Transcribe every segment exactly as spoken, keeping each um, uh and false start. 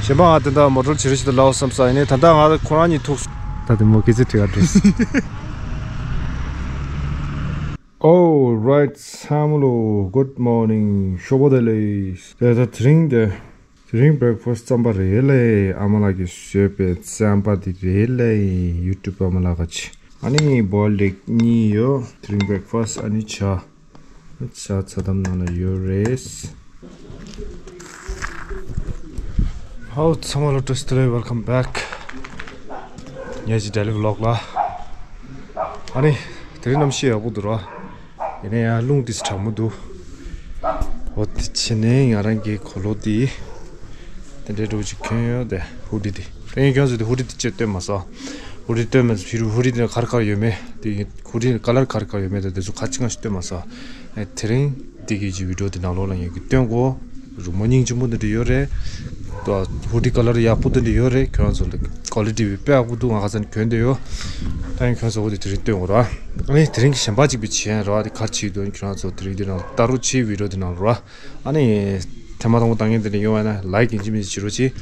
དེ་མ་ང་དེ་འདྲ་མོ་ཊ་བྱེད་རེ་ཞིག་ཏུ་ལའོ་བསམ་ས་ཡིན་ནའི་ད་ལྟ་ང་ཁོ་རང་གཉིས་ཐུག་སོང་། ད་དེ་མོ་སྐད་ཆ་དྲི་ག་འགྲོ་སོང་། Alright, Samuel, good morning. ཞོགས་པ་བདེ་ལེགས། དེ་ད་དེ་རིང་དེ། དེ་རིང་བྷེག་ཕ་སི་རྩམ་པ་རེད་ལེ། ཨ་མ་ལགས་ཀྱིས་བཟོས་པའི་རྩམ་པ་འདི་རེད་ལེ། ཡུ་ཊུབ་ཨ་མ་ལགས་ཀྱི། ཨ་ནི་བོལ་ཌིག་གཉིས་ཡོད། དེ་རིང་བྷེག་ཕ་སི། ཨ་ནི་ཇ། ཇ་ཚ་དམ་ནང་ལ་ཡོད་རེད། ཧའོ་ཚང་མ་ལ་བཀྲ་ཤིས་བདེ་ལེགས། Welcome back. ངའི་ཇི་ཌེ་ལི་བི་ལོག་ལ། ཨ་ནི་དེ་རིང་གནམ་གཤིས་ཡག་པོ་འདུག་ར། ཡིན་ན་ཡང་རླུང་ཏོག་ཙམ་གྲང་མོ་འདུག་འོ་དེ་བྱས་ནས་ང་རང་གི་གོས་ལོག་འདི། དེ་འདྲའི་འདྲ་བོ་ཅིག་གྱོན་ཡོད་དེ། ཧུ་ཌི་འདི། དེ་ངས་གྱོན་ཚོད་དེ་ཧུ་ཌི་འདི་ཅིག་སྟོན་མ་སོང་། ཧུ་ཌི་སྟོན་མ་སོང་། ཕྱི་རུ་ཧུ་ཌི་འདི་ན་ག་རེ་ག་རེ་ཡོད་མེད་དེ། ཧུ་ཌི་ཀ་ལར་ག་རེ་ག་རེ་ཡོད་མེད་དེ་དེ་ཚོ་ཁ་ཅིག་ང་ཞིག་སྟོན་མ་སོང་། ཨེ་དེ་རིང་འདི་གི་ཅིག་བི་ཌི་ཡོ་འདི་ནང་ལོགས་ལ་ངས་ཀྱི་སྟོན་གོ། རི་མོ་སྙིང་རྗེ་མོ་འདི་འདྲ་ཡོད་རེད། ད་ཧུ་ཌི་ཀ་ལར་ཡག་པོ་འདི་འདྲ་ཡོད་རེད། ཁྱོད་རང་ཚོ་ལ་ཀོ་ལི་ཊི་དཔེ་ཡག་པོ་འདུག་ང་ཁ་སང་གྱོན་བསྡད་ཡོད། ད་ཡིན་ཁྱོད་ཚོ་འོ་དེ་དེ་རིང་སྟོན་གོ་ར། ཨ་ནི་དེ་རིང་གི་གཞན་པ་གཅིག་པའི་བྱེད་ཡ་ར་བ་དེ་ག་རེ་བྱེད་ཀྱི་འདུག་ཁྱོད་རང་ཚོ་དེ་རིང་འདི་ནང་ལ་ལྟ་རོགས་བྱེད། བི་ཌི་ཡོ་འདི་ནང་ལ་ར། ཨ་ནི་ཐེངས་མ་དང་པོ་ལྟ་མཁན་དེ་འདྲ་ཡོང་བ་ན་ལའིཀ་ཡིན་གཅིག་མིན་གཅིག་བྱེད་རོགས་བྱེད།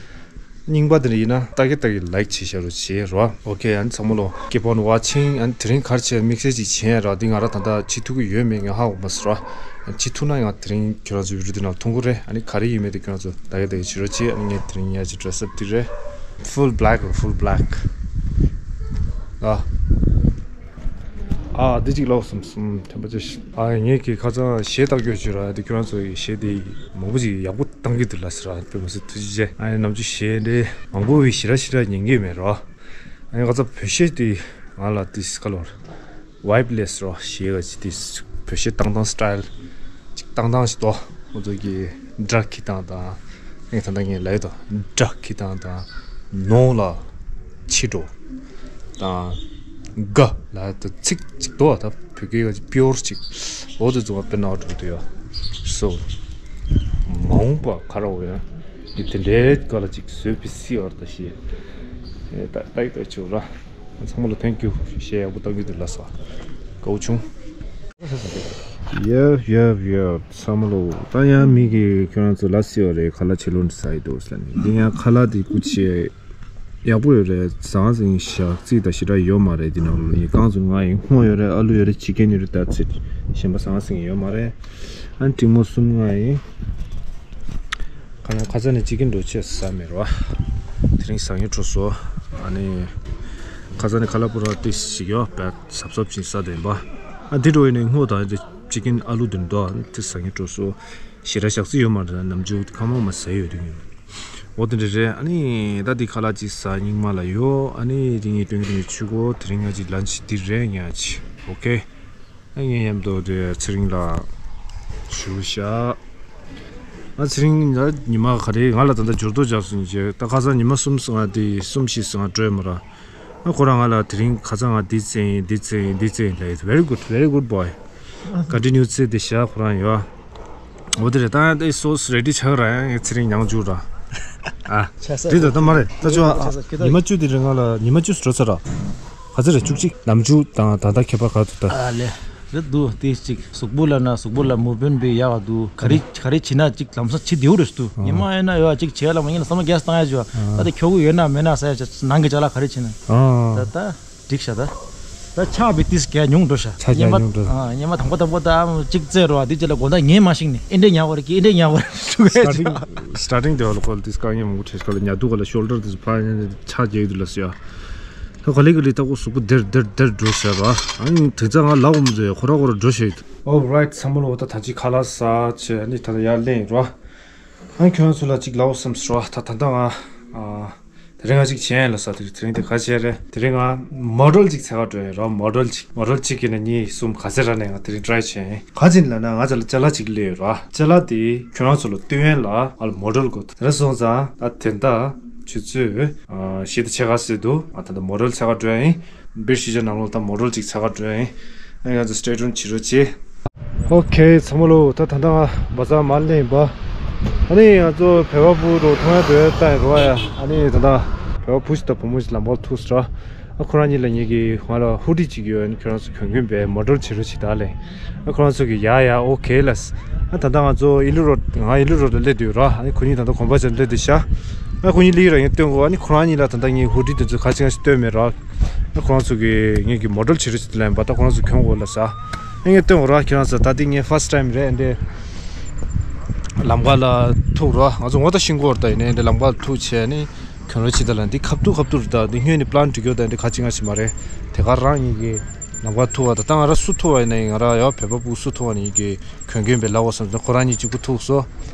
རྙིང་པ་དེ་འདྲ་ཡིན་ན་ལྟ་གི་ལྟ་གི་ལའིཀ་བྱེད་བཞག་རོགས་བྱེད་ར། ཨོ་ཁེ། ཨ་ནི་ཚང་མ་ལོ་keep on watching. ཨ་ནི་དེ་རིང་ག་རེ་བྱེད་དམིགས་བསལ་ཅིག་བྱེད་ཡ་ར་འདི་ང་ར་ད་ལྟ་བྱེད་ཐུབ་ཀྱི་ཡོད་མེད་ངས་ཧ་གོ་མ་སོང་ར། བྱེད་ཐུབ་ན་ཡང་དེ་རིང་ཁྱོད་རང་ཚོ་བི་ཌི་ཡོ་འདི་ནང་མཐོང་གི་རེད། ཨ་ནི་ག་རེ་ཡིན་མིན་དེ་ཁྱོད་རང་ཚོ་ལྟ་གི་ལྟ་གི་བྱེད་རོགས་བྱེད། ཨ་ནི་ངས་དེ་རིང་ཉལ་གྱི་ཌི་རེ་སི་ཨབ་འདི་རེད། ཕུལ་བྷ་ལེག་རེད། ཕུལ་བྷ་ལེག་ཨ། ཨ་འདི་གཅིག་ལོག་སོང་སོང་ཐེམ་པ་ཅིག་ཨ་ངས་ཀྱི་ཁ་སང་གཞས་བཏང་རྒྱུ་བྱོས་ར། དེ་ཁྱོད་རང་ཚོ་ཡི་གཞས་དེ་མང་པོ་ཅིག་ཡག་པོ་བཏང་གི་འདུག་ལ་ཟེར་ར། དཔེ་མི་སྲིད་ཐུགས་རྗེ་ཆེ། ཨ་ནི་ནམ་རྒྱུན་གཞས་འདི་མང་པོ་བའི་ཞེ་དྲག་ཞེ་དྲག་ཉན་གི་མེད་ར། ཨ་ནི་ཁ་སང་བོད་གཞས་དེ་ང་ལ་དེ་སྐལ་བར་ཝའིབ་ལས་ར། གཞས་ག་ཅིག་དེ་བོད་གཞས་བཏང་སྟངས་སི་ཊའིལ་ཅིག་བཏང་སྟངས་ཤིག་འདུག་ཁོང་ཚོ་གི་སྒྲ་ཁྱེར་སྟངས་དང་། ཨེ་ད་ལྟ་ངས་ལབ་ཡོད་དོ། སྒྲ་ཁྱེར་སྟངས་དང་། ནོ་ལ་ཕྱི་འགྲོ་དང་། ག་ལ་ད་ཚིག་ཅིག་འདུག་ད་བོད་སྐད་ཀྱི་པིའུར་ཅིག་འོ་དེ་ཚོ་དཔེར་ན་འགྲོ་གི་འདུག་ཡ། སོ། མ་འོངས་པ་ག་རེ་འོ་ཡ། འདི་དེ་འདྲའི་སྐབས་ལ་ཅིག་བཟོས་པའི་སྲིད་བར་ད་ཞེས། ཨེ་ད་ད་ཡིག་ད་ཆོག་ར། ཚང་མ་ལ་ཐེང་ཀིའུ། གཞས་ཡག་པོ་བཏང་གི་འདུག་ལ་ས། དགའ་བོ་བྱུང་། ཡབ་ཡབ་ཡབ་ཚང་མ་ལོ། ད་ཡང་མི་གིས་ཁྱོད་རང་ཚོ་ལ་སི་ཡོད་རེད། ཁ་ལག་ཕྱི་ལོགས་ནས་ཟ་ཡི་འདུག་ཟེར་ནས། འདི་ཡང་ཁ་ལག་དེ་སྐུ་མཁྱེན་ཡག་པོ་ཡོད་རེད། ཟང་ཟིང་ཞག་རྩིས་དང་ཞེ་དྲག་ཡོད་མ་རེད། འདི་ནང་ལོ་ཡིན་རྐང་ཚོ་ང་ཡིན་སྔོ་ཡོད་རེད། ཨ་ལུ་ཡོད་རེད། ཅི་ཀན་ཡོད་རེད། ད་ཚིག་གཞན་པ་ཟང་ཟིང་ཡོད་མ་རེད། ཨ་ནི་ཀྲིང་མོ་གསུམ་ང་ཡིན། ཁ་ན་ཁ་ཚ་ནས་ཅི་ཀན་འགྲོ་ཆས་ཟ་མེད་རོ། དེ་རིང་ཟ་ངེ་འཕྲོ་སོ། ཨ་ནི་ཁ་ཚ་ནས་ཁ་ལག་པོ་ར་ཏིས་ཞིག་ཡོད་པ་ཟབ་ཟབ་ཅིག་ཟ་དེ་ཡིན་པ། ཨ་འདི་འགྲོ་ཡིན་ནས་སྔོ་དང་དེ་ཅི་ཀན་ཨ་ལུ་དེ་འདུག་ཨ་ནི་དེ་ཟ་ངེ་འཕྲོ་སོ། ཞེ་དྲག་ཞག་རྩི་ཡོད་མ་རེད། ནམ་རྒྱུན་ཁ་མང་མ་ཟ་ཡོད་དུས་ཡིན། འོ་དེ་འདྲ་རེད། ཨ་ནི་ད་འདི་ཁ་ལག་ཅིག་ཟ་རྙིང་མ་ལ་ཡོད། ཨ་ནི་དེ་ངས་སྟོན་གི་སྟོན་གི་ཆུ་གོ། དེ་རིང་ང་ཅིག་ལན་ཆི་འདི་རེད་ཉ་ཅི། ཨོ་ཁེ། ཨ་ངས་མཉམ་དུ་དེ་ཚེ་རིང་ལ་ཞུ་བཞག་ཨ་ཚེ་རིང་ལ་ཉི་མ་ག་རེ་ང་ལ་ད་ལྟ་འབྱོར་ཏོ་རྒྱག་སོང་རྗེས། ད་ཁ་སང་ཉི་མ་གསུམ་ང་དེ་གསུམ་བཞི་ང་སྤྲོད་མ་ར། ཨ་ཁོ་རང་ང་ལ་དེ་རིང་ཁ་སང་ང་འདི་བཙལ་ཡིན། འདི་བཙལ་ཡིན། འདི་བཙལ་ཡིན་ལབ་ཡོད། Very good, very good boy. Continue བཙལ་དེ་བཞག་ཁོ་རང་ཡོད། འོ་དེ་རེད། ད་ཡང་དེ་སོ་སོ་རེ་ཌི་ཆགས་ར། ཡང་ཚེ་རིང་མྱང་ཆུ་ར། ཨ་ཆ་ས་རེད་ད། ད་མ་རེད་ད་ཆུ། ཨ་ཆ་ས་ཁྱེད་ཉི་མ་བཅུ་དེ་རིང་ང་ལ་ཉི་མ་བཅུ་འགྲོ་ཚར་ར། ག་ཚོད་རེད། བཅུ་གཅིག་ནམ་རྒྱུན་དང་ད་ལྟ་ཁྱད་པར་ག་ཚོད་ད། ཨ་ལེ། རེད་འདུག་དེ་གཅིག་གཟུགས་པོ་ལ་ན་གཟུགས་པོ་ལ་མུ་བེན་བི་ཡག་འདུག་ག་རེ་ག་རེ་བྱེད་ན་གཅིག་ལམ་སང་བྱེད་བདེ་བོ་རེད་འདུག་ཨ་ཉི་མ་ཡིན་ན་ཡོད་གཅིག་བྱེད་ལ་མ་ཡིན་ན་བསམ་བློ་རྒྱས་བཏང་ཡ་བྱོས། ཨ་ད་དེ་ཁྱོ་གུ་ཡོད་ན་མེད་ན་ས་ཡ་ཆ་ནང་གི་ཅ་ལག་ག་རེ་བྱེད་ན། ཨ་ད་ད་འགྲིག་ཤག་ད། ད་ཆག་པའི་ཏིས་གས་ཉུང་འགྲོ་ཤག་ཆག་རྒྱ་ཉུང་འགྲོ། ཨ་ཉི་མ་དང་པོ་དང་པོ་ད་གཅིག་བཙལ་རོགས་ཨ་དེ་ཅི་ལ་དགོང་དག་ཉལ་མ་ཤིག་ནས་ཨེ་འདྲས་ཉལ་བ་རེད་ཀི་ཨེ་འདྲས་ཉལ་བ་རེད་ཞུ་གས། Starting starting དེ་བ་ལ་ཁོ་ལ་ཏིས་དཀའ་ངལ་མང་པོ་འཕྲད་ཤག་ལ་ཉལ་དུས་ག་ལ་ཤོལ་ཌར་དེ་ཚོ་ཕར་ཉལ་ནས་ཆག་རྒྱག་གི་འདུག་ལ་ཟེར་ཡ། ད་ག་ལེ་ག་ལེ་ད་ཁོ་གཟུགས་པོ་དེར་དེར་དེར་འགྲོ་ཤག་ར། ཨ་ནི་དེ་ཚ་ང་ལབ་འོང་མི་འདུག་ཁོ་ར་ཁོ་ར་འགྲོ་ཤག་ཡོད། Alright ཚང་མ་ལོ། ད་ད་ཅི་ཁ་ལག་ཟ་བྱས་ཨ་ནི་ད་ད་ཡར་ལེན་ར། ཨ་ནི་ཁྱོད་ཚོ་ལ་ཅིག་ལབ་བསམ་སོང་ར། ད་ད་ད་ང་ཨ། དེ་རིང་ང་ཅིག་བྱས་ཡིན་ལ་ས། དེ་དེ་རིང་དེ་ག་བྱས་རེད། དེ་རིང་ང་མོ་ཌེལ་ཅིག་འཚོལ་ག་འགྲོ་ཡིན་ར། མོ་ཌེལ་ཅིག་མོ་ཌེལ་ཅིག་གི་ནང་གཉིས་གསུམ་ག་ཚད་རག་ནས་ང་དེ་རིང་ཊ་རའི་བྱས་ཡིན། ག་ཅིག་ལབ་ན་ང་ཅ་ལག་ཅ་ལག་ཅིག་སླེབས་ཡོད་ར། ཅ་ལག་དེ་ཁྱོད་རང་ཚོ་ལ་སྟོན་ཡས་ལ་ཨ་ལ་མོ་ཌེལ་དགོས། དེ་འདྲ་སོང་ཙང་ད་དེ་འདྲ་ཆུ་ཚོད་ཨ་བཞི་དང་ཕྱེད་ཀ་ཟིན་འདུག་ང་ད་ལྟ་མོ་ཌེལ་འཚོལ་ག་འགྲོ་ཡིན། བེར་ཤི་ཅ་ནང་ལོགས་ད་མོ་ཌེལ་ཅིག་འཚོལ་ག་འགྲོ་ཡིན། ཨ་ང་ཚོ་སི་ཊེ་ཊུན་བྱེད་རོགས་བྱེད། ཨོ་ཁེ་ཚང་མ་ལོ། ད་ད་ལྟ་ང་བ་ཟ་མར་ལེན་པ། ཨ་ནི་ང་ཚོ་བོད་པ་བུ་རུ་མཐོང་ཡ་འགྲོ་ཡ་ལྟ་ཡ་རོ་ཡ། ཨ་ནི་ད་ལྟ་བོད་པ་བུ་ཞིག་དང་བུ་མོ་ཞིག་ལམ་བར་ཐུག་སོང་ར། ཨ་ཁོ་རང་གཉིས་ལ་ངེད་ཀྱིས་ང་ལ་ཧུ་ཌི་ཅིག་ཡོད། ཨ་ནི་ཁྱོད་རང་ཚོ་གྱོན་གྱོན་པའི་མོ་ཌེལ་བྱེད་རོགས་བྱེད་ད་ལེ། ཨ་ཁོ་རང་ཚོ་གིས་ཡ་ཡ་ཨོ་ཁེ་ལབ། ཨ་ད་ལྟ་ང་ཚོ་ཨི་ལུ་རོཌ་ང་ཨི་ལུ་རོཌ་ལ་སླེབས་བསྡད་ཡོད་ར། ཨ་ནི་ཁོ་གཉིས་ད་ལྟ་གོམ་པ་བྱས་སླེབས་བསྡད་ཤག་ཨ་ཁོ་གཉིས་ལི་ར་ཡང་སྟོན་གོ། ཨ་ནི་ཁོ་རང་གཉིས་ལ་ད་ལྟ་ངས་ཧུ་ཌི་དེ་ཚོ་ག་ཅི་ག་ཅི་སྟོན་མེད་ར། ཨ་ཁོ་རང་ཚོ་གི་ངས་ཀྱི་མོ་ཌལ་བྱེད་རོགས་ཞེས་དེ་ལན་པ་ད་ཁོ་རང་ཚོ་གྱོན་གོ་ལ་ས། ཨ་ངས་སྟོན་གོ་ར། ཁྱེད་རང་ཚོ་ད་འདི་ངའི་ཕར་སི་ཊི་ཊའིམ་རེད། འདི་ལམ་ཁ་ལ་ཐུག་ར། ང་ཚོ་ངོ་ད་ཤིང་གོ་ར་ད་ཡིན་ནའི་འདི་ལམ་ཁ་ལ་ཐུག་བྱས་ནི་གྱོན་རོགས་ཞེས་དེ་ལན་འདི་ཁབ་ཏུ་ཁབ་ཏུ་རེད། ད་འདི་སྔོན་ནས་པི་ལན་འགྲིག་གོ། ད་འདི་ག་ཅི་ག་ཅི་མ་རེད། དེ་ག་རང་ཡིན་གི་ལམ་ཁ་ཐུག་བ་ད་ད་ང་ར་སུ་ཐུག་བ་ཡིན་ནའི་ང་ར་ཡ་བོད་པ་སྤུ་སུ་ཐུག་བ་ནི་ཡིན་གི་གྱོན་གྱོན་པའི་ལ་འོ་བསམ་ཚེ་ཁོ་རང་གཉིས་གཅིག་པུ་ཐུག་སོ།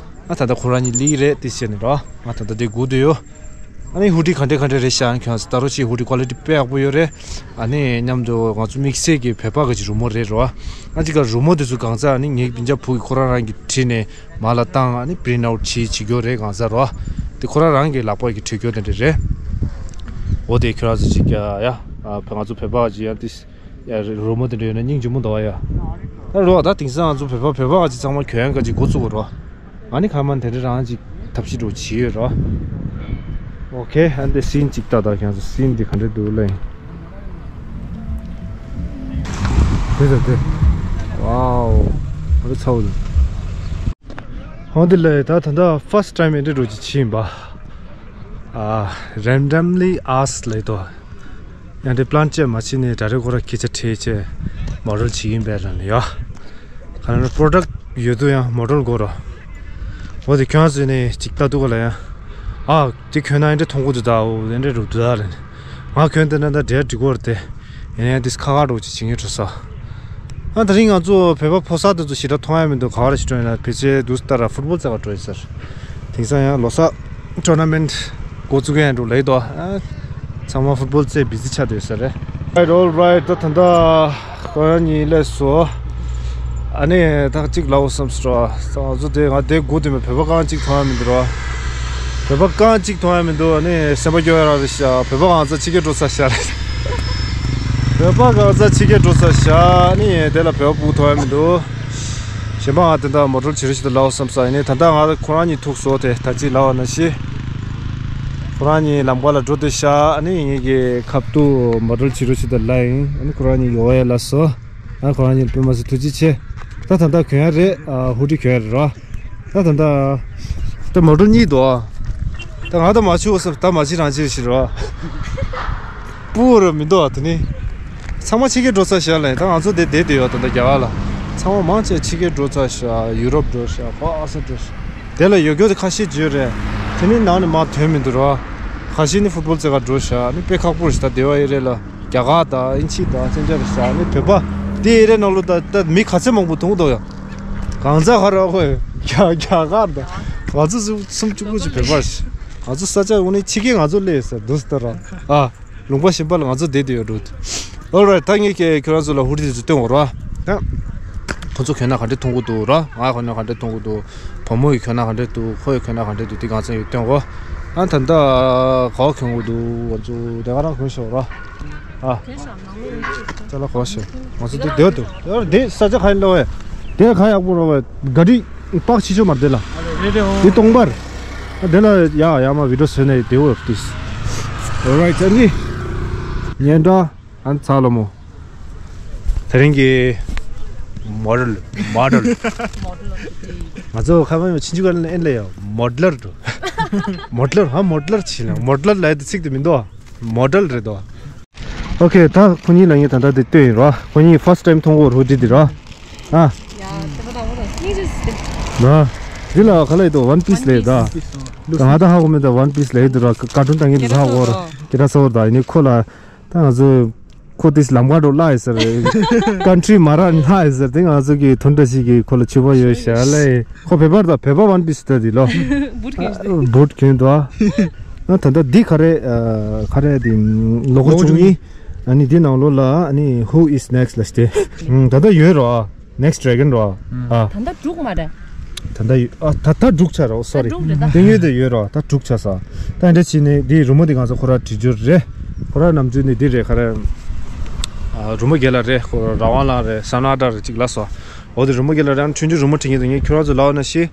ཨ་ད་ལྟ་ཁོ་རང་གཉིས་ལི་རེད་དེ་བཤད་ནི་རོ། ང་ད་ལྟ་དེ་སྒུག་བསྡད་ཡོད། ཨ་ནི་ཧུ་ཌི་ག་འདྲས་ག་འདྲས་རེད་ཤག་ཁྱོད་ཚོ་ད་རོ་ཅིག་ཧུ་ཌི་ཀོ་ལི་ཊི་དཔེ་ཡག་པོ་ཡོད་རེད། ཨ་ནི་མཉམ་དུ་ང་ཚོ་དམིགས་བསལ་གྱི་བོད་པ་གི་ཅིག་རི་མོ་རེད་རོ། ཨ་ཅིག་ག་རི་མོ་དེ་ཚོ་གང་ཚ་ཨ་ནི་ངའི་སྤུན་ཀྱག་བུ་གི་ཁོ་རང་རང་གི་བྲིས་ནས་མ་ལ་བཏང་ཨ་ནི་པི་རིན་ཊི་ཨའུཊ་བྱེད་བྱེད་རྒྱུ་རེད་གང་ཚ་རོ། དེ་ཁོ་རང་རང་གི་ལག་པ་གི་བྲིས་རྒྱུ་དེ་འདྲས་རེད། འོ་དེ་ཁྱོད་རང་ཚོ་ཅིག་ཡ་ཡ་ང་ཚོ་བོད་པ་གི་ཅིག་ཡ་དེ། ཡ་རི་རི་མོ་དེ་འདྲ་ཡོད་ན་སྙིང་རྗེ་མོ་འདུག་ཨ་ཡ། ད་རོ་ད་དེང་སང་ང་ཚོ་བོད་པ་བོད་པ་ག་ཅིག་ཚང་མ་གྱོན་ག་ཅིག་འགོ་བཙུགས་རོ། ཨ་ནི་ཁ་མ་དེ་འདྲ་རང་ཅིག་ཐབས་ཤེས་འགྲོ་བྱེད་ཡོད་རོ། ཨོ་ཁེ། ཨ་འདི་སིན་ཅིག་ལྟ་ད་ཁྱེད་ཚོ་སིན་འདི་ག་འདྲ་འདུག་ལེ། དེ་ད་དེ། ཝའོ། ཨ་རི་ཚ་བོ་འདུག་ཧོ་འདི་ལེ་ད་ད་ད་ཕར་སི་ཊི་ཊའིམ་འདི་འགྲོ་ཅིག་བྱིན་པ། ཨ་རེན་ཌམ་ལི་ཨས་ལེ་དོ། ཡང་དེ་པི་ལན་ཅེ་མ་བྱེད་ནས་ད་རེས་ཁོ་ར་སྐད་ཆ་དྲིས་བྱས་མོ་ཌལ་བྱེད་ཀྱིན་པས་ལབ་ནས་ཡ། ག་ལ་ན་པོ་རོ་ཌག་ཡོད་དུས་ཡང་མོ་ཌལ་དགོས་རོ། འོ་དེ་ཁྱོད་ཚོས་ནས་ཅིག་ལྟ་འདུག་ག་ལ་ཡ། ཨ་དེ་གྱོན་ན་ཨེ་འདྲ་མཐོང་གི་འདུག་ད། འོ་ཨེ་འདྲ་རུ་འདུག་ད་ལབ་ནས། ང་གྱོན་དེ་ན་ད་འདྲ་འགྲིག་གོ་རེད་དེ། ཡིན་ཡང་དེ་ཁ་ཁ་འགྲོ་ཅིག་བྱེད་ངེས་འགྲོ་ས། ཨ་ད་རིང་ང་ཚོ་བོད་པ་ཕོ་གསར་དེ་ཚོ་ཞེ་དྲག་མཐོང་ཡ་མི་འདུག་ག་བ་རེ་ཞིག་འགྲོ་ཡིན་ན་ཕལ་ཆེར་དུས་ལྟར་ཕུཊ་བོལ་རྩེ་ག་འགྲོ་ཡིན་ཟེར། དེང་སང་ཡང་ལོ་གསར་ཊོར་ན་མེན་ཊི་འགོ་བཙུགས་ཡ་འགྲོ་ལེ་དོ། ཨ་ཚང་མ་ཕུཊ་བོལ་རྩེ་བི་ཛི་ཆགས་བསྡད་ཟེར་རེད། Right, all right. ད་ད་ད་ཁོ་ཡང་གཉིས་ལས་སོ། ཨ་ནི་ད་གཅིག་ལའོ་བསམ་སོ། ང་ཚོ་དེ་ང་དེ་སྒུག་དེ་མི་བོད་པ་རྐང་གཅིག་མཐོང་ཡ་མི་འདུག་རོ། བོད་པ་རྐང་གཅིག་མཐོང་ཡ་མི་འདུག་ཨ་ནི་སེམས་པ་སྐྱོ་ཡ་རང་རེད་ཤག་བོད་པ་གང་ཚ་ཕྱི་རྒྱལ་འགྲོ་ཚར་ཤག་རེད། བོད་པ་གང་ཚ་ཕྱི་རྒྱལ་འགྲོ་ཚར་ཤག་ཨ་ནི་དེ་ལ་བོད་པ་སྤུ་མཐོང་ཡ་མི་འདུག་གཞན་པ་ང་དེ་འདྲ་མོ་ཊ་བྱེད་རོགས་ཞིག་ཏུ་ལའོ་བསམ་ས་ཡིན་ནི་ད་ལྟ་ང་ཁོ་རང་གཉིས་ཐུག་སོ་དེ་ད་ཅི་ལའོ་ན་ཤི། ཁོ་རང་གཉིས་ལམ་ཁ་ལ་འགྲོ་དེ་ཤག་ཨ་ནི་ངེད་ཀྱི་ཁབ་ཏུ་མོ་ཊ་བྱེད་རོགས་ཞིག་ཏུ་ལ་ཡིན། ཨ་ནི་ཁོ་རང་གཉིས་ཡོ་ཡ་ལ་སོ། ཨ་ཁོ་རང་གཉིས་དཔེ་མ་སྲིད་ཐུགས་རྗེ་ཆེ། ད་ད་ལྟ་གྱོན་ཡ་རེད། ཨ་ཧུ་ཌི་གྱོན་ཡ་རེད་རོ། ད་ད་ད། ད་མོ་ཊ་གཉིས་འདུག་ད་ང་ད་མ་བྱུང་བསམ་ད་མ་བྱེད་རང་བྱེད་ཞིག་རོ། སྤུ་རུ་མི་འདུག་ཨ་དེ་ནི། ཚང་མ་ཕྱི་རྒྱལ་འགྲོ་ཚར་ཤག་ལ་ཡིན། ད་ང་ཚོ་དེ་བསྡད་དེ་ཡོད་ད་ད་རྒྱ་གར་ལ། ཚང་མ་མང་ཆེ་ཕྱི་རྒྱལ་འགྲོ་ཚར་ཤག་ཡུ་རོབ་འགྲོ་ཤག་ཕ་ཨ་ས་འགྲོ་ཤག་དེ་ལ་ཡོད་རྒྱུ་དེ་ཁ་ཤས་བརྗོད་རེད། དེ་ནི་ནང་ནས་མར་ཐོན་མི་འདུག་རོ། ཁ་ཤས་ནི་ཕུཊ་བོལ་རྩེ་ག་འགྲོ་ཤག་ནི་དཔེ་ཁག་པོ་རེད་ད་སྡེ་བ་ཨེ་རེད་ལ། རྒྱ་གར་དང་ཨིན་ཇི་དང་ཅན་ཅན་རེད་ཤག་ནི་བོད་པ་དེ་ཨེ་རེད་ནང་ལོ་ད་ད་མི་ག་ཚད་མང་པོ་མཐོང་འདུག་ཡ། གང་ཚ་ཁ་ར་ཁོ་རྒྱ་རྒྱ་གར་དང་ང་ཚོ་སུམ་སུམ་བཅུ་དགུ་ཅིག་བོད་པ་རེད། ང་ཚོ་ས་ཆ་འོ་ནི་ཕྱི་རྒྱལ་ང་ཚོ་སླེབས་ཟེར་འདུག་ཟེར་ར། ཨ། ལུང་པ་གཞན་པ་ལ་ང་ཚོ་བསྡད་དེ་ཡོད་འགྲོ། Alright, ད་ངས་ཀྱི་ཁྱོད་རང་ཚོ་ལ་ཧུ་ཌི་དེ་ཚོ་སྟོན་འོ་ར། ད། ཁོ་ཚོ་གྱོན་ན་ག་འདྲས་མཐོང་གི་འདུག་ར། ང་གྱོན་ན་ག་འདྲས་མཐོང་གི་འདུག་བུ་མོ་ཡིས་གྱོན་ན་ག་འདྲས་འདུག་ཁོ་ཡིས་གྱོན་ན་ག་འདྲས་འདུག་དེ་གང་ཚང་ཡོད་སྟོན་འོ། ཨ་ད་ད་ག་བ་གྱོན་གི་འདུག་ང་ཚོ་དེ་ག་རང་གྱོན་ཤོག་ར། ཨ། ཅ་ལག་ག་བ་ཤོག་ང་ཚོ་དེ་བསྡད་འདུག་ཡར་དེ་ས་ཆ་ག་ཡིན་ལོ་བས། དེ་ག་ཡག་པོ་རོ་བས། ག་རི་པག་ཆི་ཆོ་མར་དེ་ལ། དེ་སྟོང་པར། ཨ་དེ་ལ་ཡ་ཡ་མ་བི་ཌིའོ་བཟོས་ནས་དེ་འོ་ཏིས། Alright, ཨ་ནི། ཉན་འདྲ། ཨ་ནི་ཚ་ལོ་མོ། དེ་རིང་གི་མོ་ཌལ། མོ་ཌལ། ང་ཚོ་ཁ་མ་ཡོང་ཕྱིན་ཆུ་ག་ལ་ཨེན་ལ་ཡོད། མོ་ཌལ་འགྲོ། མོ་ཌལ་ཧ་མོ་ཌལ་ཆི་ན་མོ་ཌལ་ལ་ཡ་དེ་ཚིག་དེ་མི་འདུག་མོ་ཌལ་རེད་དོ། ཨོ་ཁེ། ད་ཁོ་གཉིས་ལ་ངས་ད་ལྟ་དེ་སྟོན་ཡིན་རོ། ཁོ་གཉིས་ཕར་སི་ཊི་ཊའིམ་མཐོང་གོ་རོ་དེ་དེ་རོ། ཨ། ཡ་དེ་པ་ད་འོ་ད་སྙིང་རྗེ་སི། ན། འདི་ལ་ག་ལ་ཡོད་དོ་ཝན་པིས་ལ་ཡོད་ད། ད་ང་ད་ཧ་གོ་མེད་ད་ཝན་པིས་ལ་ཡོད་དོ་ར། ཀ་ཀར་ཊུན་ད་ངས་དེ་ཧ་གོ་ར། ཁྱེད་ར་ཚོ་ད་ཡིན་ནི་ཁོ་ལ། ད་ང་ཚོ། ཁོ་དེ་ལམ་ཁ་འགྲོ་ལ་ཡོད་ཟེར། ཀན་ཊི་རི་མ་ར་ལ་ཡོད་ཟེར་དེ་ང་ཚོ་གི་དོན་འདྲ་ཞིག་གི་ཁོ་ལ་ཆུ་བ་ཡོད་ཤ་ལ་ཡོད། ཁོ་བོད་པར་ད་བོད་པ་ཝན་པིས་ད་དེ་ལོ། བུད་ཁྱོད་དོ། ཨ་ད་ད་འདི་ག་རེ། ཨ་ག་རེ་དེ་ལོ་གོ་བཅུ་གཉིས། ཨ་ནི་འདི་ནང་ལོགས་ལ་ཨ་ནི་Who is next ལ་སྟེ། ད་ད་ཡོད་རོ། Next Dragon རོ། ཨ། ད་ལྟ་དྲུག་མ་རེད། ད་ལྟ་ཡོད། ཨ་ད་ད་དྲུག་ཆགས་རོ། Sorry. ད་དྲུག་རེད་ད། དེ་ཡོད་དེ་ཡོད་རོ། ད་དྲུག་ཆགས་ས། ད་འདྲ་བྱས་ནས་འདི་རི་མོ་འདི་ང་ཚོ་ཁོ་ར་བྲིས་རྒྱུ་རེད། ཁོ་ར་ནམ་རྒྱུན་ནས་འདི་རེད་ག་རེ། ཨ་རི་མོ་རྒྱལ་ལ་རེད། ཁོ་ར་ར་ཝང་ལ་རེད། ས་ན་ད་རེད་ཅིག་ལ་སོ། འོ་དེ་རི་མོ་རྒྱལ་ལ་རང་ཆུང་ཆུང་རི་མོ་བྲིས་མཁན་དེ་ངས་ཁྱོད་རང་ཚོ་ལབ་ན་ཤི།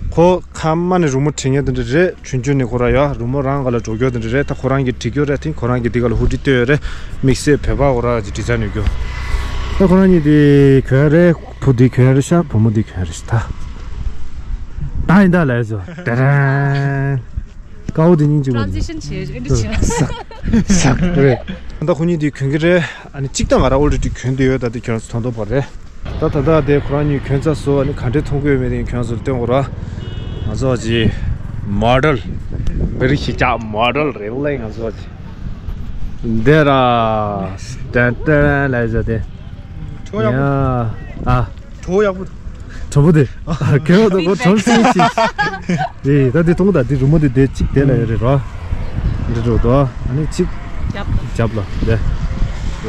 ཁོ་ཁ་མ་ནས་རི་མོ་བྲིས་མཁན་དེ་འདྲ་རེད། ཆུང་ཆུང་ནས་ཁོ་ར་ཡ་རི་མོ་རང་ག་ལ་འགྲོ་རྒྱུ་དེ་འདྲ་རེད། ད་ཁོ་རང་གིས་བྲིས་རྒྱུ་རེད། དེ་ཁོ་རང་གིས་འདི་ག་ལ་ཧུ་ཌི་སྟོན་ཡོད་རེད། དམིགས་བསལ་བོད་པ་ཁོ་ར་གིས་བྲིས་ཚར་ནས་རྒྱུ། ད་ཁོ་རང་གཉིས་དེ་གྱོན་རེད། བུ་དེ་གྱོན་རེད་ཤག་བུ་མོ་དེ་གྱོན་རེད་ཤག་ད་ད་ཡིན་ད་ལས་སོ། ཏེ་རན། དཀར་པོ་དེ་སྙིང་རྗེ་མོ་དེ། Transition་བྱེད་ཨེ་འདྲ་བྱེད་ན། ས་ས་རེད། ད་ལྟ་ཁོ་གཉིས་དེ་གྱོན་གྱི་རེད། ཨ་ནི་གཅིག་དང་ང་རང་already་གྱོན་བསྡད་ཡོད། ད་དེ་ཁྱོད་རང་ཚོ་མཐོང་མཐོང་བ་རེད། ད་ད་ལྟ་དེ་ཁོ་རང་གཉིས་གྱོན་ཚར་སོང་། ཨ་ནི་ག་འདྲས་མཐོང་གི་ཡོད་མེད་དེ་ཁྱོད་ཚོར་སྟོན་དགོས་ར། ང་ཚོ་ཅི་མོ་ཌེལ་མི་རིགས་ཤིག་ཅག་མོ་ཌེལ་རེད་ལེ། ང་ཚོ་ཅི་འདི་ར། ཏན་ཏན་ལ་ཟེར་དེ། ཁྱོད་ཡག་པོ། ཡ། ཨ། གྲོ་ཡག་པོ། གྲོ་པོ་དེ། ཨ། གལ་བ་དོ་གོ་གྲོ་སིང་ཞིག་རེད། ད་དེ་གཏོང་གི། ད་དེ་རི་མོ་དེ་དེ་གཅིག་དེ་ལ་ཡོད་རེད་རོ། འདི་འགྲོ་དོ། ཨ་ནི་གཅིག་རྒྱབ་ལ། རྒྱབ་ལ་དེ།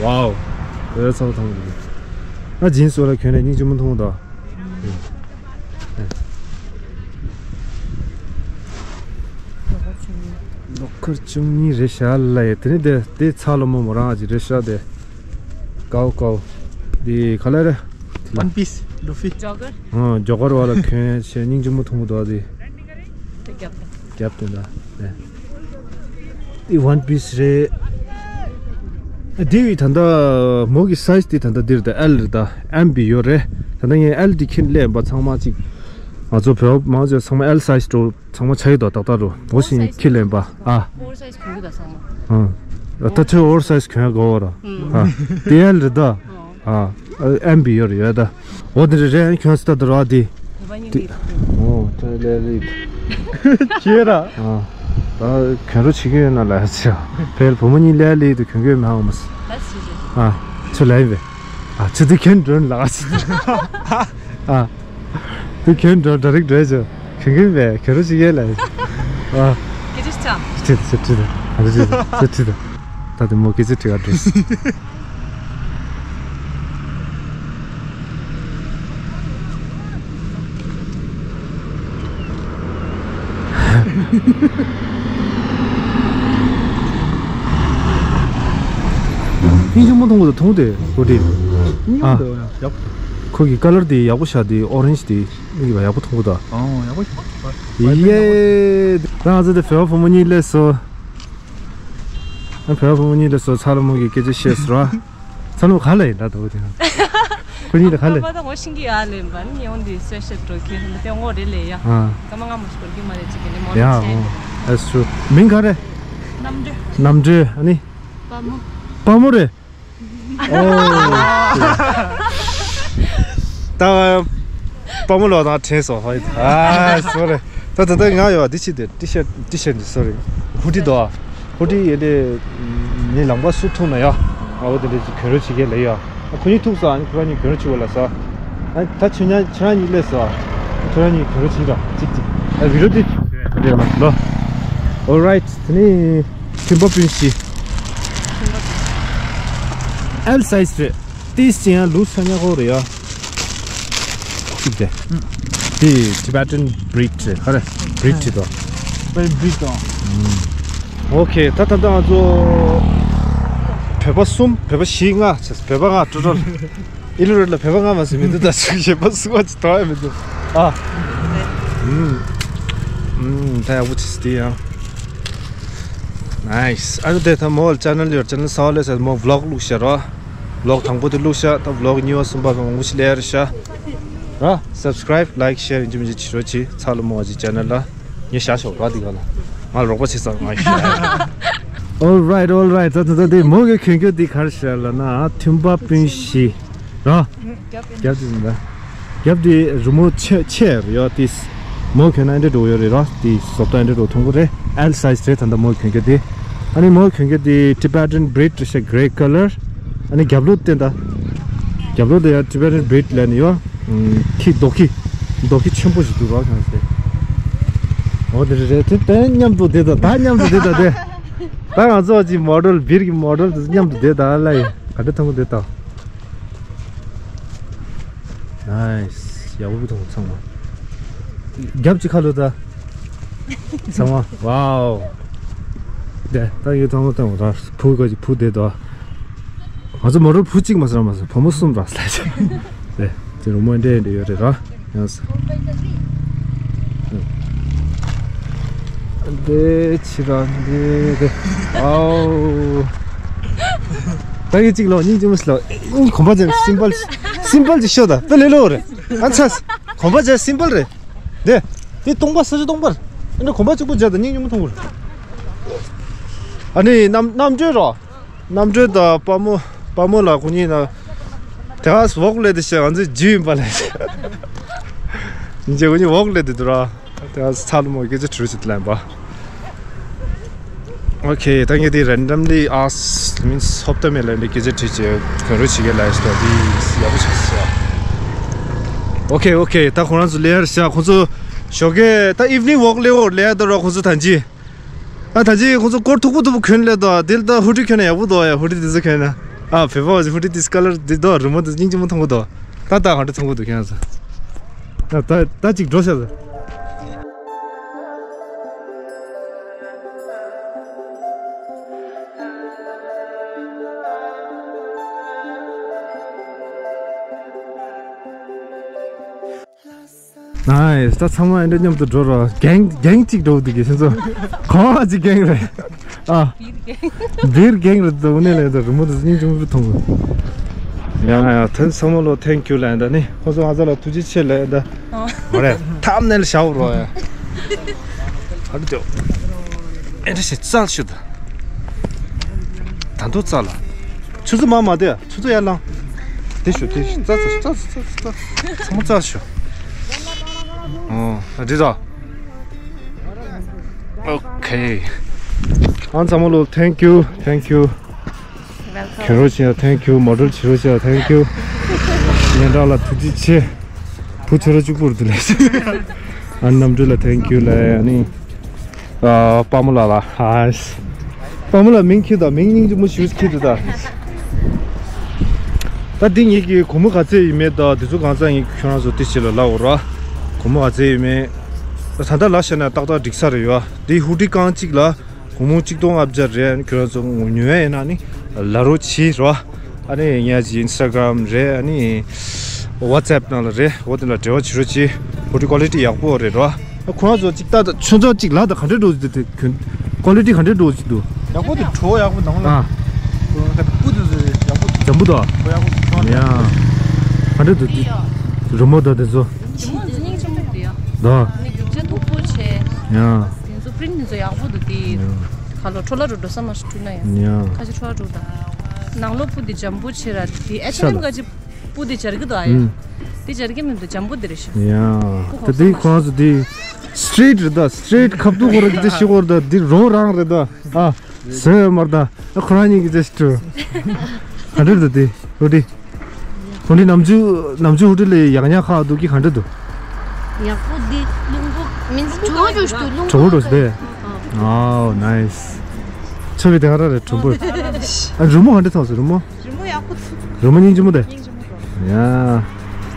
ཝའོ། དེ་ཚ་བོ་མཐོང་གི་འདུག་ཨ། ཇིན་སི་བ་ལ་གྱོན་ནས་སྙིང་རྗེ་མོ་མཐོང་གི་འདུག་ལོ་ཁར་བཅུ་གཉིས་རེད་ཤག་ལ་ཡ། དེ་ནི་དེ་དེ་ཚ་ལོ་མོ་མོ་རང་ཨ་ཅི་རེད་ཤག་དེ། ཀའོ་ཀའོ། དེ་ག་ལ་རེད། One Piece Luffy། ཇོ་ཀར། ཨ། ཇོ་ཀར་བ་ལ་གྱོན་བྱས་སྙིང་རྗེ་མོ་མཐོང་གི་འདུག་ཨ། དེ། དེ་རྒྱབ་ལ། རྒྱབ་དེ་ལ། དེ་One Piece་རེད། དེ་ད་ལྟ་མོ་གི་སའི་ཛི་དེ་ད་ལྟ་འདིར་ད་ཨེལ་རེད། ད་ཨེམ་བི་ཡོད་རེད། ད་ལྟ་ངས་ཨེལ་དེ་ཁྱེར་སླེབས་པ། ཚང་མ་ཅིག་ང་ཚོ་བོད་པ་མང་ཆེ་ཚང་མ་ཨེལ་སའི་ཛི་འགྲོ། ཚང་མ་ཆ་ཡི་དོ་ཏག་ཏག་རུ་འོ་ཞིང་ཁྱི་ལེན་པ། ཨ། ཨོ་ཝར་སའི་ཛི་གྱོན་གྱི་ད་ཚང་མ། ཨ། ད་ཁྱོད་ཨོ་ཝར་སའི་ཛི་གྱོན་དགོས་བ་ར། ཨ། དེ་ཡན་རེད་ད། ཨ། ཨེམ་བི་ཡོད་རེད་ཡོད་ད། འོ་དེ་རེད་རེད། ཁྱོད་སི་ད་དུ་ར་དེ། བོད་པ་གཉིས་ཀྱི། འོ་ད་ལེ་རེད། ཁྱེད་ར། ཨ། ད་གྱོན་རོགས་བྱེད་ཀྱི་ཡོད་ན་ལ་ཡ་ཚེ། བལ་བུ་མོ་གཉིས་ལེ་ལེ་དུ་གྱོན་གྱི་ཡོད་མེད་ཧ་གོ་མ་སི། ལ་སི་རེད། ཨ། ཚུ་ལ་ཡིན་པས། ཨ། ཚུ་དུ་གྱོན་འགྲོ་ལ་སི། ཨ། དེ་གྱོན་འགྲོ་ཌའི་རེག་འགྲོ་ཆོག་གྱོན་གྱོན་པས་གྱོན་རོགས་བྱེད་ཀྱི་ལ། ཨ། སྐད་ཆ་ཅང་། ཁྲིད་ཁྲིད་ཁྲིད། ཨ། ཁྲིད་ཁྲིད་ཁྲིད། ད་དེ་མོ་སྐད་ཆ་དྲི་ག་འགྲོ། ཕིང་ཆུང་མོ་མཐོང་གི་འདུག་མཐོང་དེ་གོ་དེ། ཨ། ཡག་པོ། ཁོ་གི་ཀ་ལར་དེ་ཡག་པོ་ཤ་དེ་ཨོ་རེན་ཇི་དེ་མིག་གི་ཡག་པོ་མཐོང་གི་འདུག་ཨོ་ཡག་པོ་ཤ། ཡེ། ད་ང་ཚོ་དེ་བོད་པ་བུ་མོ་གཉིས་སླེབས་སོང་། ཨ། བོད་པ་བུ་མོ་གཉིས་སླེབས་སོང་། ཚ་ལོ་མོ་གི་སྐད་ཆ་བཤད་སོང་ར། ཚ་ལོ་མོ་ག་ལ་ཡིན་ད་དོ་དེ་ན། ཁོ་གཉིས་ད་ག་ལ་ཡིན། ད་ངོ་ཤེས་ཀྱི་ཡ་ལེན་པ་ནི་ཡོང་དེ་སོས་ཤེས་འགྲོ་ཁྱེད་ཧམ་དེ་ངོ་རེ་ལེ་ཡ། ཨ། ཀ་མ་ང་མོ་ཤི་གོར་གི་མ་རེ་ཅིག་གི་ནི་མོ་ཡ། རེ་ཆེ། ཨོ། That's true། མིང་ག་རེ། རྣམ་འགྲོས། རྣམ་འགྲོས། ཨ་ནི། པ་མོ། པ་མོ་རེད། ཨོ། ད་པ་མོ་ལོ་དང་དྲན་སོང་། ཧོ། ཨ། སོ་རེ། ད་ད་ད་ང་ཡོད་ཏི་ཤར་ཊི་དེ། ཏི་ཤར་ཊི། ཏི་ཤར་ཊི་འདི་སོ་རེ། ཧུ་ཌི་དོ། ཧུ་ཌི་ཡེ་དེ་ནི་ལང་པ་སུ་ཐུང་ན་ཡ། ཨ། འོ་དེ་འདྲ་ཅིག་གྱོན་རོགས་བྱེད་ཀྱི་ལེ་ཡ། ཨ། ཁོ་གཉིས་ཐུག་ས། ཨ་ནི་ཁོ་རང་གཉིས་གྱོན་རོགས་བྱེད་པ་ལ་ས། ཨ། ད་ཁྱོད་ཉ་ཁྱོད་རང་གཉིས་སླེབས་ས། ཁྱོད་རང་གཉིས་གྱོན་རོགས་བྱེད་ར་ཅིག་ཅིག་ཨ། བི་ཌི་ཡོ་དེ་རེད་མ་ལོ། Alright། དེ་ནི་ཁྱིམ་པ་སྤུན་བཞི། ཨེལ་སའི་ཛི་རེད། ཏིས་ཅི་ཡང་ལུས་ས་ཉག་གོ་རེད་ཡ། གཅིག་དེ། དེ་Tibetan breed་རེད། ག་རེ། breed་དེ་དོ། Tibetan breed་དོ། ཨོ་ཁེ། ད་ད་ད་ང་ཚོ་བོད་པ་གསུམ། བོད་པ་བཞི་ལྔ་བྱས། བོད་པ་ལྔ་ཊོ་ཊལ། ཨི་ལུ་རེད་ལ་བོད་པ་ལྔ་མ་ཟིན་མི་འདུག་ད་ཚུགས་གཞན་པ་སུ་བ་ཅི་ཐོག་ཡ་མི་འདུག་ཨ། ཨུམ། ཨུམ། ད་ཡག་པོ་ཅིག་སྟེ་ཡང་། Nice། ཨ་ནི་དེ་ད་མོ་ཅེ་ནལ་ཡོད། ཅེ་ནལ་གསར་པ་སླེབས་ས། མོ་བི་ལོག་བླུགས་ཤག་ར། བི་ལོག་དང་པོ་དེ་བླུགས་ཤག་ད་བི་ལོག་གཉིས་པ་གསུམ་པ་མང་པོ་ཞིག་སླེབས་རེད་ཤག་ར། སབ་སི་ཀ་རའིབ། ལའིཀ། ཤེར་ཡིན་གཅིག་མིན་གཅིག་བྱེད་རོགས་གྱིས། ཚ་ལོ་མོ་བ་ཅི་ཅེ་ནལ་ལ། ངས་བཞག་ཆོག་ག་འདི་ག་ལ། ང་ལ་རོགས་པ་བྱེད་ས་ང་ཤེས། Alright, alright། ད་ད་ད་དེ་མོ་གི་གྱོན་གོས་འདི་ག་རེ་ཟེར་ལབ་ན། མཐུན་པ་སྤུན་བཞི་ར། རྒྱབ་དེ་ཡིན་ད། རྒྱབ་དེ་རི་མོ་ཆེ་ཆེ་ཡོད་དེ། མོ་གྱོན་ན་འདྲ་འགྲོ་ཡོད་རེད་ར། དེ་བཟོ་ལྟ་འདྲ་འགྲོ་མཐོང་གི་རེད། ཨེལ་སའི་ཛི་རེད། ད་ད་མོ་གྱོན་གོས་དེ། ཨ་ནི་མོ་གྱོན་གོས་དེ་Tibetan breed་རེད་ཤག Grey colour། ཨ་ནི་རྒྱབ་ལོགས་བསྟན་ད། རྒྱབ་ལོགས་དེ་ཡ་Tibetan breed་ལབ་ནི་ཡོད། ཁྱི་རྡོ་ཁྱི། རྡོ་ཁྱི་ཆེན་པོ་ཞིག་འདུག་རོགས་གྱིས་ཟེར། འོ་དེ་རེད་རེད། དེ་དེ་མཉམ་དུ་བསྡད་ད། ད་མཉམ་དུ་བསྡད་ད་དེ། ད་ང་ཚོ་ཅིག་མོ་ཌེལ་སྦིར་གྱི་མོ་ཌེལ་དེ་མཉམ་དུ་བསྡད་ད་ལ་ཡི་ག་འདྲ་ཐང་པོ་བསྡད་ད། ནའིས། ཡག་པོ་བི་ཐོང་ཚང་མ། རྒྱབ་ཅིག་ཁ་ལོ་ད། ཚང་མ། ཝའོ། དེ་ད་ཡོད་ཐང་པོ་ཐང་པོ་ད་བུ་ག་ཅིག་བུ་བསྡད་ད། ང་ཚོ་མོ་ཊར་བུ་གཅིག་མ་ཟེར་མ་ཟེར་བུ་མོ་གསུམ་ར་སླེབས་བྱུང་། དེ་དེ་རུ་མོ་འདྲེ་འདྲེ་ཡོད་རེད་ར། ཡང་ཟེར། དེ་ཕྱི་ར་འདི་དེ། ཨའོ། ད་ཡིན་གཅིག་ལོ་གཉིས་གཅིག་མ་ཟེར་ལོ། གོམ་པ་ཅན་སིམ་པལ་སིམ་པལ་ཅིག་ཤོད་ད། དཔེ་ལེ་ལོ་རེད། ཨ་ཚ། གོམ་པ་ཅན་སིམ་པལ་རེད། དེ་དེ་སྟོང་པ་ས་ཆ་སྟོང་པར། ཨ་ནི་གོམ་པ་གཅིག་པོ་བརྒྱབ་དང་སྙིང་རྗེ་མོ་མཐོང་གི་རེད། ཨ་ནི་རྣམ་རྣམ་གྲོལ་རོ། རྣམ་གྲོལ་དང་པ་མོ་པ་མོ་ལ་ཁོ་གཉིས་ན། དེ་ག་ཝོག་ལས་དེ་ཤ་ང་ཚོའི་རྗེས་ཡིན་པ་ལས། ཉིན་རྗེས་ཁོ་གཉིས་ཝོག་ལས་དེ་འདུག་ར། དེ་ག་ཚ་ལོ་མོ་སྐད་ཆ་དྲི་རོ་ཞིག་ལན་པ། Okay, thank you. The randomly ask means ཧོབ་ཏེ་མེད་ལ་འདི་སྐད་ཆ་དྲིས་བྱས་གོན་རོགས་བྱེད་ཀྱི་ལབ་ཡོད་དེ་ཡག་པོ་ཆགས་སོང་། Okay, okay. ད་ཁོ་རང་ཚོ་ལས་ཡར་བཞག་ཁོ་ཚོ་ཞོགས་ཀས་ད་evening walk ལས་འོག་ལས་ཡར་ད་རོགས་ཁོ་ཚོ་ཐང་ཅི། ཨ་ཐང་ཅི་ཁོ་ཚོ་སྐོར་མཐུག་པོ་མཐུག་པོ་གོན་ལས་དོ་དེ་ལ་ད་ཧུ་ཌི་གོན་ན་ཡག་པོ་འདུག་ཡ། ཧུ་ཌི་དེ་ཚོ་གོན་ན་ཨ་བེ་བ་ཧུ་ཌི་དེ་ཀ་ལར་དེ་དོ་རི་མོ་དེ་སྙིང་རྗེ་མོ་མཐོང་གི་འདུག་ད་ད་ག་འདྲ་མཐོང་གི་འདུག་ཁྱེད་རང་ཚོ། ད་ད་ད་ཅིག་འགྲོ་ཤག་ཟེར། ནའིས། ད་ཚང་མ་ཨེ་འདྲ་མཉམ་དུ་འགྲོ་རོགས། གེང་གེང་གཅིག་འགྲོ་འདུག་གི་ཁྱེད་ཚོ་གང་བ་ཅིག་གེང་རེད། ཨ། འདིར་གེང་རེད་འདུག་ནས་ལས་ད་རི་མོ་དེ་སྙིང་རྗེ་མོ་མཐོང་གི། ཡང་ཡང་ཐོན་ཚང་མ་ལོ་thank you་ལབ་ད་ནི་ཁོ་ཚོ་ང་ཚོ་ལ་ཐུགས་རྗེ་ཆེ་ལབ་ད། ཨོ་རེད། ཐམ་ནེལ་བྱའོ་རོ་ཡ། ཨ་རེ་ཅོ། ཨེ་འདྲ་ཞིག་བཙལ་ཤོད་ད། ད་དུང་བཙལ་ལ། ཆུ་ཚོད་མ་མ་དེ་ཆུ་ཚོད་ཡར་ལངས། དེ་ཤོད་དེ་ཤོད་བཙལ་བཙལ་བཙལ་བཙལ་བཙལ། ཚང་མ་བཙལ་ཤོད། ཨོ་འདི་ད། Okay. ཨང་ཚང་མ་ལོ་thank you, thank you. Welcome. གྱོན་རོགས་བྱས་thank you, མོ་ཊ་བྱེད་རོགས་བྱས་thank you. ཉེ་འགྲམ་ལ་ཐུགས་རྗེ་ཆེ། བུ་ཁྱོད་རང་གཅིག་པུར་འདུག་ལས། ཨ་རྣམ་གྲོལ་ལ་thank you་ལབ་ཨ་ནི། ཨ་པ་མོ་ལགས་ལ་ཧའི། པ་མོ་ལགས་མིང་ཁྱེར་དང་མིང་སྙིང་རྗེ་མོ་ཞིག་ཁྱེར་འདུག་ད། ད་འདི་ངེད་ཀྱི་སྒོར་མོ་ག་ཚད་ཡོད་མེད་དང་འདི་ཚོ་གང་ཚང་ངེད་ཁྱོད་རང་ཚོ་དེ་བྱེད་ལ་ལབ་འོ་ར། སྒོར་མོ་ག་ཚད་ཡོད་མེད། ད་ད་ལ་བཤད་ན་ཏག་ཏག་འགྲིག་ས་རེད་ཡོད། འདི་ཧུ་ཌི་རྐང་གཅིག་ལ་སྒོར་མོ་གཅིག་སྟོང་ལྔ་བརྒྱ་རེད། ཁྱོད་རང་ཚོ་ཉོ་ཡ་ཡིན་ན་ནི་ལབ་རོགས་བྱེད་ར། ཨ་ནི་ངས་ཀྱི་Instagram་རེད། ཨ་ནི་WhatsApp་ནང་ལ་རེད། འོ་དེ་ལ་འབྲེལ་བ་བྱེད་རོགས་གྱིས། ཧུ་ཌི་ཀོ་ལི་ཊི་ཡག་པོ་རེད་ར། ཨ་ཁོ་རང་ཚོ་གཅིག་ལྟ་ད་ཆུང་ཆུང་གཅིག་ལ་ད་ག་འདྲས་འགྲོ་གི་འདུག་དེ་ཀོ་ལི་ཊི་ག་འདྲས་འགྲོ་གི་འདུག་ཡག་པོ་དེ་བྲོ་ཡག་པོ་ནང་ལ། ཨ། སྤུ་དེ་ཚོ་ཡག་པོ་འདུག་འཇམ་པོ་འདུག་ཨ། བྲོ་ཡག་པོ་འདུག་ཡ། ག་འདྲས་འདུག་དེ། རི་མོ་ད་དེ་ཚོ། རི་མོ་སྙིང་རྗེ་མོ་འདུག་ཡ། ད། ནི་རྒྱུ་ཆ་མཐུག་པོ་བྱས། ཡ། དེ་ཚོ་པི་རིན་ཊི་དེ་ཚོ་ཡག་པོ་འདུག་དེ། ཡ། ཁ་ལོ་འཕྲོ་བརླག་འགྲོ་འགྲོ་ས་མ་ཞིག་འཁྲུལ་ན་ཡང་། ཡ། ཁ་ཅིག་འཕྲོ་བརླག་འགྲོ་ད། ནང་ལོགས་སྤུ་དེ་འཇམ་པོ་བྱས་ར་དེ་ཨེ་ཆ་ལམ་ཁ་ཅིག་སྤུ་དེ་འབྱར་གི་འདུག་ཨ་ཡ། ཨུམ། དེ་འབྱར་གི་མི་འདུག་འཇམ་པོ་དེ་རེད་ཤག་ཡ། སྤུ་ད་གོང་དེ་ས་མ་ཁོ་རང་ཚོ་དེ་སི་ཊི་རེཊ་རེད་ད། སི་ཊི་རེཊ་ཁ་ཐུག་ཁོ་རང་གི་དེ་ཤི་ཁོ་ར་ད་དེ་རོ་རང་རེད་ད། ཨ། ཟེར་མར་ད། ཨ་ཁོ་རང་གཉིས་ཀྱི་དེ་ཤི་ཁྲོ། ག་འདྲ་འདུག་དེ་ཧུ་ཌི། ཧུ་ཌི་ནམ་རྒྱུན་ནམ་རྒྱུན་ཧུ་ཌི་ལས་ཡག་ཉག་ཁག་འདུག་གི་ག་འདྲ་འདུག་ཡག་པོ་འདི་རླུང་པོ་མིན་བྲོ་བ་འགྲོ་ཞིག་འདུག་རླུང་པོ་འགྲོ་ཞིག་དེ། ཨོ་ནའིས། ཆོ་བི་དེ་ག་ར་རེད་གྲུམ་པོ། ཨ་རི་མོ་ག་འདྲ་ཐོག་སོ་རི་མོ། རི་མོ་ཡག་པོ་འདུག་རི་མོ་སྙིང་རྗེ་མོ་དེ། སྙིང་རྗེ་མོ་འདུག་ཡ།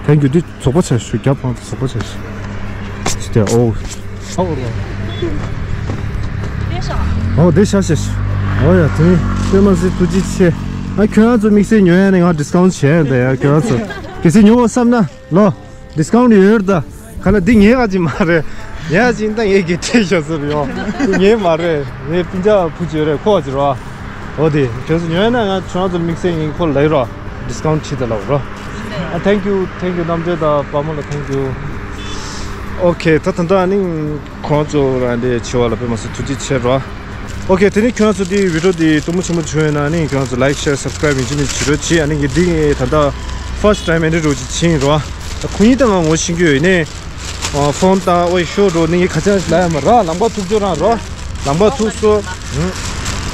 ཐེང་ཀྱུ་འདི་རྫོགས་པ་ཆ་ཞུ་རྒྱབ་ཕང་རྫོགས་པ་ཆ་ཞུ། ཅི་སྟེ་ཨོ། ཨོ་རོ། ཨོ་དེ་ཤ་ཤ་ཤ། ཨོ་ཡ་དེ་ནི་དཔེ་མ་སྲིད་ཐུགས་རྗེ་ཆེ། ཨ་ཁྱོད་རང་ཚོ་དམིགས་བསལ་ཉོ་ཡ་ནི་ང་ཌི་སི་ཀའུན་ཊི་བྱས་ཡ་ད་ཡ་ཁྱོད་རང་ཚོ། གལ་སྲིད་ཉོ་བ་བསམ་ན་ལོ། ཌི་སི་ཀའུན་ཊི་ཡོད་རེད་ད། ག་ལ་འདི་ངའི་ག་ཅིག་མ་རེད། ངའི་ག་ཅིག་ད་ངའི་གི་ཁྲིད་བཞག་ཟེར་ཡོང་། འདི་ངའི་མ་རེད། ངའི་སྤུན་ཀྱག་བུ་ཅིག་ཡོད་རེད་ཁོ་ག་ཅིག་རོ། འོ་དེ་ཁྱོད་ཚོ་ཉོ་ཡ་ན་ང་ཁྱོད་རང་ཚོ་དམིགས་བསལ་ངས་ཁོ་ལ་ཡོད་རོ། ཌི་སི་ཀའུན་ཊི་བྱེད་ད་ལབ་རོ། ཨ་ཐེང་ཀྱུ་ཐེང་ཀྱུ་རྣམ་འདྲེན་དང་པ་མོ་ལ་ཐེང་ཀྱུ། ཨོ་ཁེ་ད་ད་ད་ནི་ཁོང་ཚོ་རང་འདྲེ་ཆེ་བ་ལ་དཔེ་མ་སྲིད་ཐུགས་རྗེ་ཆེ་རོ། ཨོ་ཁེ་དེ་ནི་ཁྱོད་ཚོ་དེ་བི་ཌི་ཡོ་དེ་སྟོང་པ་ཆེན་པོ་བྱུང་ཡོད་ན་ནི་ཁྱོད་ཚོ་ལའིཀ་ཤེར་སབ་སི་ཀ་རའིབ་ཡིན་གཅིག་མིན་གཅིག་བྱེད་རོགས་གྱིས། ཨ་ནི་ངས་འདི་ངས་ད་ལྟ་ཕར་སི་ཊི་ཊའིམ་ཨེ་འདྲ་རོགས་གྱིས་ཕྱིན་རོ། ཁོ་གཉིས་ད་ང་ངོ་ཤེས་ཀྱི་ཡོད་ནས། ཕོན་དང་ཨོ་ཤོ་འགྲོ་ནི་ངས་ཁ་ཆ་ལ་ཡ་མ་ར་ལམ་པ་ཐུག་ཅོ་རང་རོ། ལམ་པ་ཐུག་སོ།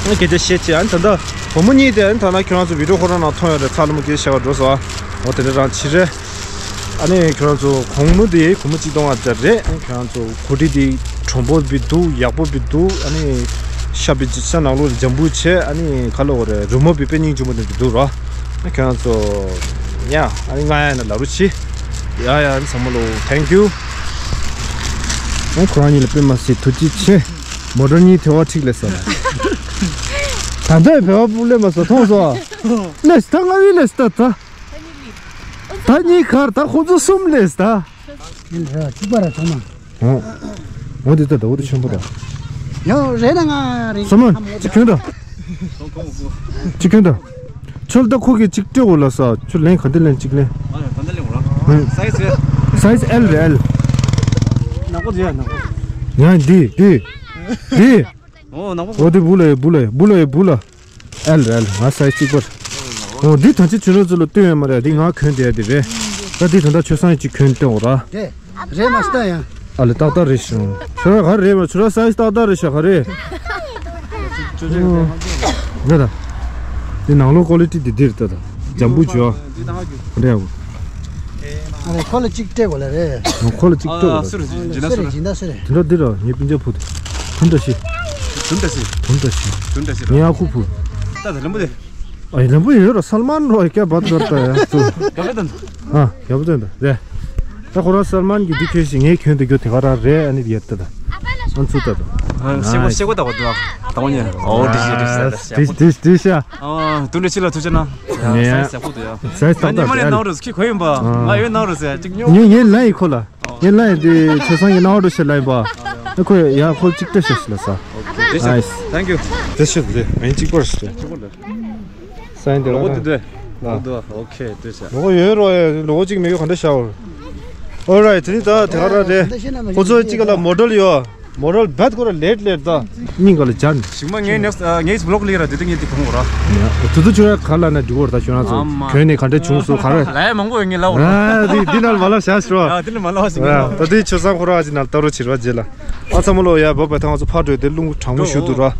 ང་སྐད་ཆ་བཤད་ཅི་ཨ་ནི་ད་ལྟ་བུ་མོ་གཉིས་དེ་ཨ་ནི་ད་ལྟ་ཁྱོད་རང་ཚོ་བི་ཌི་ཡོ་ཁོ་རང་ནང་མཐོང་ཡོད་རེད། ཚ་ལ་མོ་སྐད་བཤད་ག་འགྲོ་སོ་ཨ། འོ་དེ་འདྲ་རང་བྱེད་རེད། ཨ་ནི་ཁྱོད་རང་ཚོ་གོང་མོ་དེ་གོང་མོ་གཅིག་སྟོང་ལྔ་བརྒྱ་རེད། ཨ་ནི་ཁྱོད་རང་ཚོ་གོ་སྒྲིག་དེ་གྲུང་པོ་བི་འདུག་ཡག་པོ་བི་འདུག་ཨ་ནི་ཤ་བི་ཤ་ནང་ལོགས་འཇམ་པོ་བྱས། ཨ་ནི་ཁ་ལོ་རེ་རི་མོ་བི་དཔེ་སྙིང་རྗེ་མོ་དེ་བི་འདུག་རོ། ཨ་ཁྱོད་རང་ཚོ་ཡ་ཨ་ནི་ང་ཡ་ན་ལ་རུ་ཆི་ཡ་ཡ་ཨ་ནི་ཚང་མ་ལོ་ཐེང་ཀྱུ། ཨ་ཁོ་རང་གཉིས་ལ་དཔེ་མ་སྲིད་ཐུགས་རྗེ་ཆེ། མོ་ཊ་གཉིས་ཐེ་བ་ཁྲིག་ལས་ས་ལ། ད་ལྟ་བེ་བ་སྤུ་ལས་མ་ས་མཐོང་སོ། ལས་ད་ང་བི་ལས་ད་ད། ད་གཉིས་གར་ད་ཁོ་ཚོ་གསུམ་ལས་ད། ཡིན་ར་གཅིག་པ་ར་ཚང་མ། འོ། འོ་འདི་ད་ད་འོ་འདི་ཆེན་པོ་ད། ཡང་རེ་ན་ང་རེ། ས་མ་གཅིག་གྱོན་ད། གཅིག་གྱོན་ད། ཁྱོད་ད་ཁོ་གི་གཅིག་སྤྲད་འོ་ལ་ས་ཁྱོད་ལེན་ག་འདི་ལེན་གཅིག་ལེན། ཨ་ཡ་ག་འདི་ལེན་འོ་ལ། སའི་ཛི་རེད། སའི་ཛི་ཨེལ་རེད་ཨེལ། ནག་པོ་ཟེར་ཡ་ནག་པོ། ཡ་འདི་འདི་འདི། ཨོ་ནག་པོ། ཨོ་འདི་བུ་ལ་ཡ་བུ་ལ་ཡ་བུ་ལ་ཡ་བུ་ལ། ཨེལ་རེད་ཨེལ། ང་སའི་ཛི་གཅིག་པ་རེད། ཨོ་འདི་ད་ཅི་ཆུ་ནོར་ཚོ་ལ་སྟོན་ཡོད་མ་རེད། འདི་ང་གོན་བསྡད་ཡ་འདི་རེད། ད་འདི་ད་ལྟ་ཆོས་སང་ཡིན་གཅིག་གོན་སྟོན་འོ་ར། རེད་མ་སྟ་ཡང་། ཨ་ལེ་ཏག་ཏག་རེད་ཤོང་། ཁྱོད་ག་རེད་མ་ཁྱོད་ར་སའི་ཛི་ཏག་ཏག་རེད་ཤག་ག་རེད། རེད་ད། འདི་ནང་ལོགས་ཀོ་ལི་ཊི་འདི་འདི་རེད་ད། ད་འཇམ་པོ་བྱོས་ཨ། འདི་ད་ང་རྒྱུ། རེད་ཨ། ཨ་ལེ་ཁོ་ལ་གཅིག་སྤྲད་དགོས་ལ་རེད། ཁོ་ལ་གཅིག་སྤྲད་དགོས་ལ། སུ་རེད་སྦྱིན་བདག་སུ་རེད། སྦྱིན་བདག་སུ་རེད། དེ་འདྲ་འདི་ར་ངའི་སྤུན་ཀྱག་བུ་དེ། དུམ་འདྲ་ཞིག་དུམ་འདྲ་ཞིག་དུམ་འདྲ་ཞིག་དུམ་འདྲ་ཞིག་ངའི་ཨ་ཁུ་བུ། ད་ད་ལམ་བུ་དེ། ཨ་ལམ་བུ་ཡོད་ར་སལ་མན་རོ་ཀྱ་བད་གར་ཏ་ཡ་ཏུ། ག་བད་དང་། ཨ་ཡག་པོ་བཙོན་ད་རེད། ད་ཁོ་རང་སལ་མན་གྱི་འདི་ཁྱོད་ཤིག་ངས་གྱོན་དེ་གྱོད་དེ་ག་རང་རེད། ཨ་ནི་ཡོད་ད་ད། ཨ་ཚུ་ད་ད། ཤེག་པོ་ཤེག་པོ་ད་བ་དུ་ཨ། ད་བ་ཉེ་ཨོ་དི་ཤི་དི་ཤི་དི་ཤི་དི་ཤ། ཨ་དུ་འདྲ་ཆི་ལ་ཐུ་ཆ་ན། ཡ་སའི་ཛི་ཡག་པོ་དུ་ཡ། སའི་ཛི་ད་ད་ཉི་མ་ནས་ནའོ་རུ་སི་ཁི་ཁོ་ཡིན་པ། ང་ཡོད་ནའོ་རུ་སི་ཅིག་ཉོ། ངས་ངས་ལན་ཡི་ཁོ་ལ། ངས་ལན་ཡི་དེ་ཆོས་སང་གི་ནའོ་རུ་ཤ་ལན་པ། ཨ་ཁོ་ཡ་ཁོ་གཅིག་ཏེ་ཤ་ཤི་ལ་ས། ཨོ་ཁེ། ནའིས། ཐེང་ཀྱུ། དེ་ཤི་དེ་མེན་གཅིག་པར་ཤི། སའི་ཛི་དེ་ལོ་གོ་དེ་དེ། ལོ་གོ་དེ་ཨོ་ཁེ་དེ་ཤ། ལོ་གོ་ཡོད་རོ་ཡ། ལོ་གོ་གཅིག་མེད་གི་ག་འདྲ་ཤ་འོ། ཨོ་རའིཊ། དེ་ནི་ད་དེ་ག་ར་རེད། ཁོ་ཚོ་གཅིག་ག་ལ་མོ་ཌལ་ཡོད། མོ་ཌལ་བད་ཁོ་ར་ལེཊ་ལེཊ་ད། སྙིང་ག་ལ་ཇན། ཞིག་མ་ངའི་ནེགསི་ངའི་བི་ལོག་ལི་ར་དེ་དེ་ངས་དེ་གོང་ར། དུ་དུ་ཆོ་ཡ་ག་ལ་ན་འགྲིག་གོ་ར་ད་ཆོ་ན་ཚོ། ཨ་མ། གྱོན་ནས་ག་འདྲ་བྱུང་སོ་ག་ར། ལ་ཡ་མང་པོ་ཡོད་ངས་ལ་འོ་ར། ཨ་དེ་དེ་ན་ལ་བ་ལ་ཤ་ཤི་ར། ཨ་དེ་ལ་མ་ལ་བ་ཞིག་ངས་ལ། ད་དེ་ཆོས་སང་ཁོ་ར་ཨ་ཅི་ན་ལྟ་རོ་བྱེད་ར་རྗེས་ལ། ཨ་ཚ་མོ་ལོ་ཡ་བབ་པ་ཐང་ཚོ་ཕར་འགྲོ་དེ་རླུང་གྲང་མོ་ཞུ་འདུག་ར།